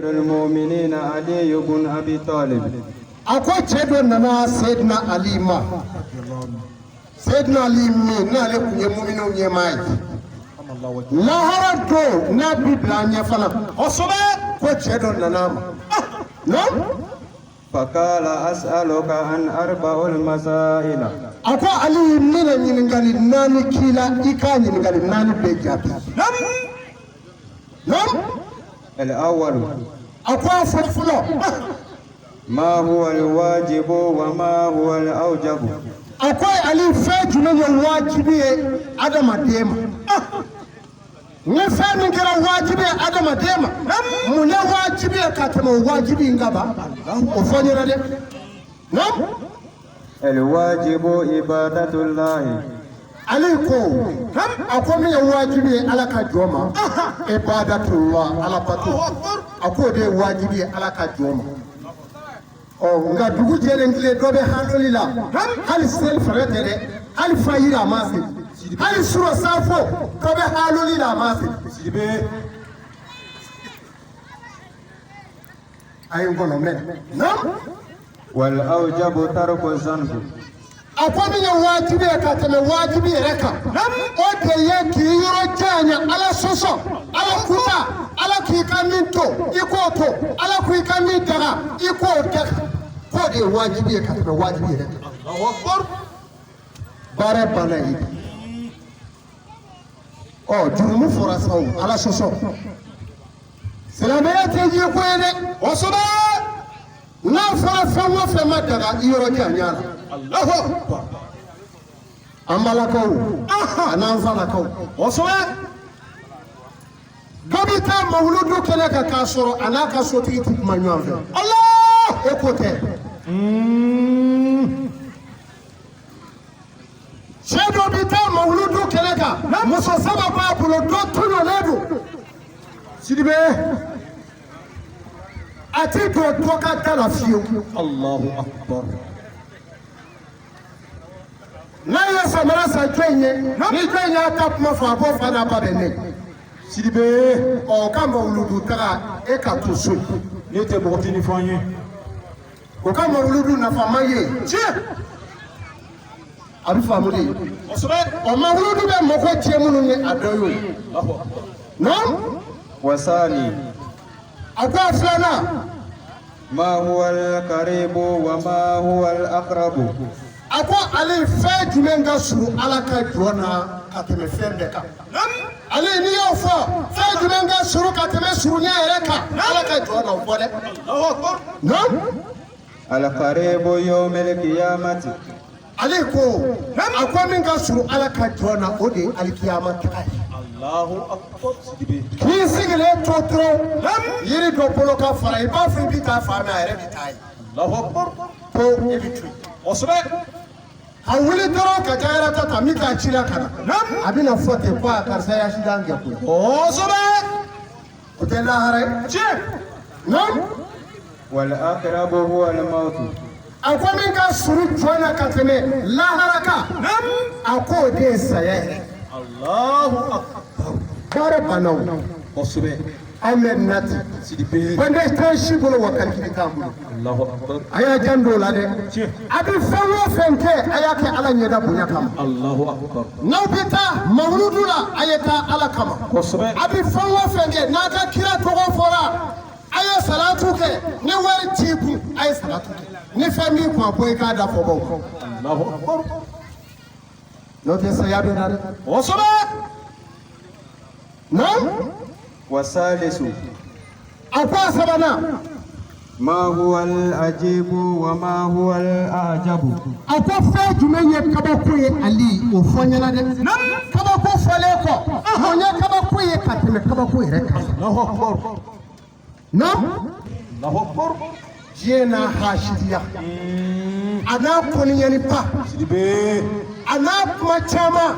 المؤمنين علي بن أبي طالب. A ko cɛ dɔ nana Seyidina Ali ma, Seyidina Ali min n'ale tun ye muminɛw ɲɛmaa ye lahara don, n'a bi bila an ɲɛ fana. Ko cɛ dɔ nana a ma non. فقال أسألك عن أربع المسائل. A ko Ali, n bɛna ɲininkali naani k'i la, i k'a ɲininkali naani bɛɛ jaabi non. الأول. A ko a fɔlɔ fɔlɔ. ما هو الواجب وما هو الأوجب؟ A ko Ali, fɛn jumɛn ye wajibi ye adamaden ma? Ni fɛn min kɛra wajibi ye adamaden ma, mun ye wajibi ye ka tɛmɛ o wajibi in kan ba? O fɔ n ɲɛna dɛ, non. الواجب عبادة الله. Ale ko, a ko min ye wajibi ye Ala ka jɔn ma, ibadatullah, Ala bato, a k'o de ye wajibi ye Ala ka jɔn ma. Ɔ nka dugu jɛlen tile, dɔ bɛ haloli la, hali seli fɛrɛ tɛ dɛ, hali fajiri a ma se, hali surɔ safo, dɔ bɛ haloli la a ma se. Sidibe. A ye n kɔnɔ mɛ, non. والأوجب ترك الذنب. A ko min ye wajibi ye ka tɛmɛ wajibi yɛrɛ kan, o de ye k'i yɔrɔ janya Ala sɔsɔ, Ala kuta, Ala k'i ka min to i k'o to, Ala k'i ka min daga i k'o daga, k'o de ye wajibi ye ka tɛmɛ wajibi yɛrɛ kan. Baara banna yen. Ɔ jurumu fɔra sa o, Ala sɔsɔ, silamɛya tɛ ye ko ye dɛ. N'a fɔra fɛn o fɛn ma daga, i yɔrɔ janya la. An balakaw a n'an falakaw, dɔ bɛ taa mawuludu kɛnɛ kan k'a sɔrɔ a n'a ka sotigi ti kuma ɲɔgɔn fɛ. E ko tɛ. Cɛ dɔ bɛ taa mawuludu kɛnɛ kan, muso saba b'a bolo, dɔ tɔɲɔlen don. Sidibe. A ti don dɔ ka da la fiyewu. Allahu akbar. N'a ye samara san jɔn ye, ni jɔn y'a ta kuma fɔ, a b'o fa n'a ba bɛ ne. Sidibe. Ɔ o ka mawuludu taga, e ka to so. Ne tɛ mɔgɔ tɛ nin fɔ an ye. O ka mawuludu nafama ye tiɲɛ, a bɛ faamu de. Ɔ mawuludu bɛ mɔgɔ tiɲɛ minnu ye, a dɔ y'o ye non. والثاني. A ko a filanan. ما هو القريب وما هو الأقرب؟ A ko ale, fɛn jumɛn ka surun Ala ka jɔn na ka tɛmɛ fɛn bɛɛ kan? Ale, n'i y'o fɔ, fɛn jumɛn ka surun ka tɛmɛ surunya yɛrɛ kan Ala ka jɔn na, o fɔ dɛ, non. القريب يوم القيامة. Ale ko, a ko min ka surun Ala ka jɔn na, o de ye alikiyama taga ye. Allahu akbar. Sidibe. K'i sigilen to dɔrɔn, yiri dɔ bolo ka fara, i b'a fɔ i bɛ taa fan min, a yɛrɛ bɛ taa yen. Allahu akbar. Ko e bɛ to yen. A wuli dɔrɔn ka taa yɛrɛ ta ta min k'a ci la ka na, a bɛna fɔ ten ko a karisa ye accident kɛ koyi. O tɛ lahara ye non. والأقرب هو الموت. A ko min ka surun jɔn na ka tɛmɛ lahara kan, a ko o de ye saya yɛrɛ. Allahu akbar. Baara banna o. An bɛ na ten. Sidibe. Bande t'an si bolo wa calcul t'an bolo. Allahu akbar. A y'a janto o la dɛ. Tiɲɛ. A bɛ fɛn o fɛn kɛ, a y'a kɛ Ala ɲɛda bonya kama. Allahu akbar. N'aw bɛ taa mawuludu la, a ye taa Ala kama. A bɛ fɛn o fɛn kɛ, n'a ka kira tɔgɔ fɔra, a ye salatu kɛ. Ni wari t'i kun, a ye salatu kɛ. Ni fɛn b'i kun, a bɔ i k'a da fɔbaw kan. Allahu akbar. N'o tɛ, saya bɛ na dɛ. Non. والثالث. A ko a sabanan. ما هو العجيب وما هو الأعجب؟ A ko fɛn jumɛn ye kabako ye Ali, o fɔ n ɲɛna dɛ. Kabako fɔlen kɔ, mun ye kabako ye ka tɛmɛ kabako yɛrɛ kan? Allahu akbar. Non. Allahu akbar. Diɲɛ n'a hasidiya, a n'a kɔniɲɛniba, Sidibe. a n'a kuma caman.